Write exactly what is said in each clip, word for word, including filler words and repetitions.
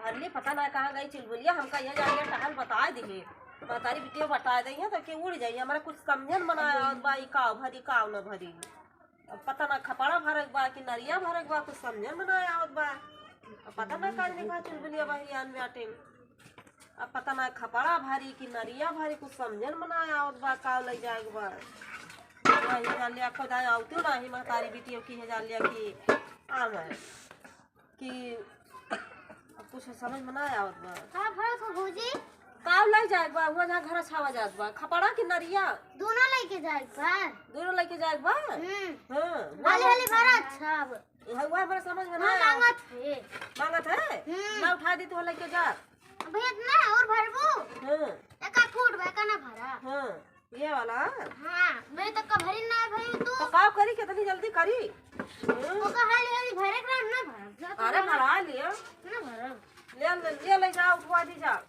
अरे पता ना कहाँ गई चुलबुलिया, हमका ये जानिया टहल बताए दिहे। महतारी बिटिया बताए दई है तो कि उड़ जाई, हमरा कुछ समझन मना आवत बा, ई काव भरी काव न भरी। अब पता ना खपड़ा भरक बा कि नरिया भरक बा, कुछ समझन मना आवत बा। अब पता ना का जाने कहाँ चुलबुलिया बहिरियान बाटिन। अब पता ना खपड़ा भरी कि नरिया भरी, कुछ समझन मना आवत बा, का लई जाए के बा। वही जान लिया खुदा आवते ना ही महतारी बिटिया की है जान लिया कि आम है। कि अब कुछ समझ में ना आवत बा। का भरत हो भौजी? का लई जाए बा, हुआ जहाँ घर छावा जात बा, खपड़ा की नरिया? दोनों लेके जाए बा। दोनों लेके जाए बा? हम्म। हाँ, हाली हुआ हाली भरा अच्छा अब। हुआ हमरा समझ में ना हाँ, आया। मांगत है। मांगत है? हम्म। ना उठा दी तो लेके जा। भैया इतना और भरबू? हाँ। एका फूट बा, एका ना भरा। हाँ। ये वाला? हाँ, मैं तो कभरी ना भरी तू। तो का करी, कितनी जल्दी करी? हम्म। तो का हाली हाली भरे के रहा, ना भरब, जा तो अरे भरा। भरा लिया। ना भरब। ले, ले, ले, ले जा, उठवा दी जा।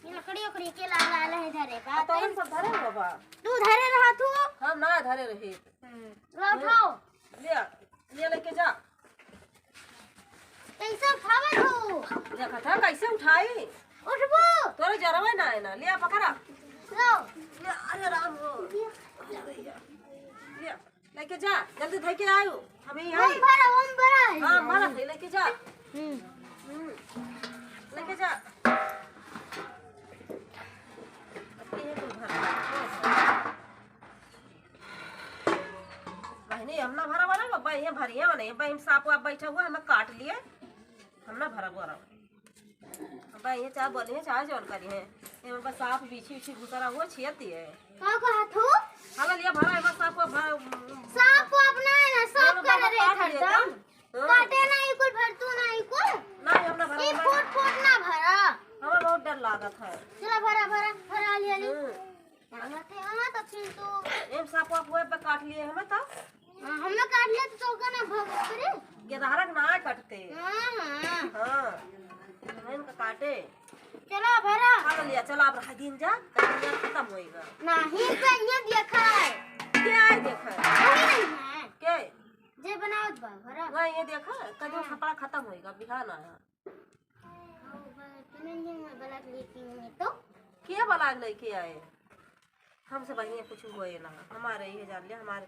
ये लकड़ी उकड़ी के ला, ला, ला, धरे बा। तो हम सब धरे हो बाबा। तू धरे रहा तू। हम ना धरे रही। हम्म, ला उठाओ। ले, ले लेके जा। कैसे उठावत हो? देखत है कैसे उठाई? उठबो। तोरे जरवे ना है ना, लिया पकड़ा। लो। लिया, अरे राम हो। लिया, लेके जा, जल्दी धई के आयो। हम ही हम हैं। भरा, हम भरा है। हाँ, भरा है, लेके जा। हम्म। हम्म। लेके जा। अब ये तो भरा। बहिनी, हम ना भरा भरा, बब्बा, ये भरिया बने, बहिन, साप वाप बैठा हुआ, हमें काट लिए, हम ना भरा भरा। बब्बा, ये चाहे बोली है, चाहे जौन करी है, ये बस साप बीछी उछी घुसरा हुआ छियती है। का कहत हो? हाला लिया भरा, ये बस साप वाप भरा। साप वाप ना है ना, साप ये कर बब्बा रहे काट लिए हरदम। एकदम। हाँ। काटे ना, ई कुल भर तू ना, ई कुल। ना, हम ना भरा, ई हम ना। फुट फुट ना भरा। हमें बहुत डर लागत है। चला भरा, भरा, भरा, हाली, हाली। हम्म। मांगत है, हाँ, तो फिर तो एम साप वाप हुए पे काट लिए हमें तो। हाँ, हमें काट लिया तो चौका ना भाग करे। गेदहरा के ना कटते। हाँ, हाँ। हाँ। इनका काटे। चला भरा। खा लिया, चला अब रहा दिन जा, कहीं खत्म होएगा। नहीं, कहीं देखा है। क्या है देखा है? वही नहीं है। के? जे बनावत बा, भरा। वही ये देखा, कहीं हाँ। खपड़ा खत्म होएगा, बिहान आया। नहीं, नहीं, मैं बलाक लेके आई तो। के बलाक लेके आए? हमसे बढ़िया कुछ होए ना। हमारे ये जान लिया, हमारे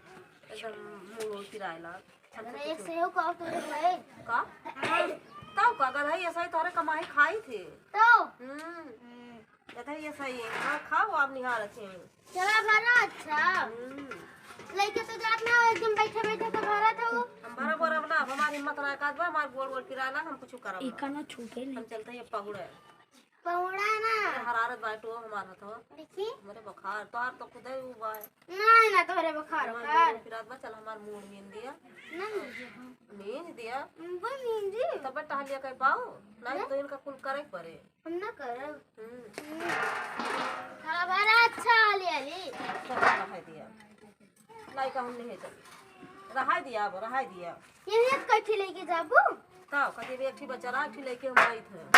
एकदम मूड पिराए ला। हमसे अरे, एक कुछ से हो कहो तो एक भाई। का? हाँ। तब का गधा ये सही तोहरे कमाई खाई थे। तो? हम्म। हम्म। गधा ये सही है। हाँ, खाओ आप निहार अच्छे हैं। चला भरा अच्छा। हम्म। लइके तो जात ना, एक दिन बैठे बैठे तो भरा था वो। हम भरा भरा ना, अब हमारी हिम्मत ना काट बा, हमार गोड़ गोड़ पिराला, हम कुछ करब ना। एका ना छूटे हम नहीं। चलते ही पहुड़े। पहुड़ा ना। अरे हरारत बाय टो हमार हथवा। देखी। हमरे बुखार, तोहार तो खुदे उ बाय। नहीं ना, तोहरे बुखार हमार उखार। मूड़ पिरात बा, चल हमार मूड़ मीन दिया। ना मीन जी हम। मीन दिया। वो मीन जी। तब टहलिया कर पाओ, नहीं दे। तो इनका कुल करे के पड़े। हम ना करब। हम्म। हम्म। हाँ, बड़ा अच्छा हाली हाली। चल, रहाई दिया। लाइका हम नहीं चल। रहाई दिया, अब रहाई दिया। यही एक कथी लेके जाबू? का, कथी भी एक ठी बच्चा रहा, एक ठी लेके हम आई थे।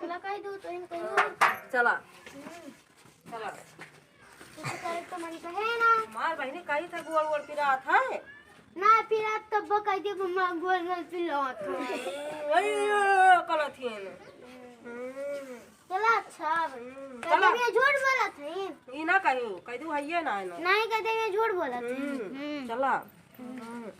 चला कह दो तो इनको। हाँ, चला। हम्म। चला। कुछ करे तो मन कहे ना। हमार बहिनी कही था गोड़ वोड़ पिरात है। ना पिरात तब कह दे मम्मा गोड़ ना पिरात है। वही कलत ही है ना। हम्म। चला अच्छा। हम्म, कह चला। दे झूठ बोलत है। ई ना कहियो, कह दू हइये ना है ना। नहीं कह दे झूठ बोलत है। हम्म, हम्म। चला। हम्म। हम्म।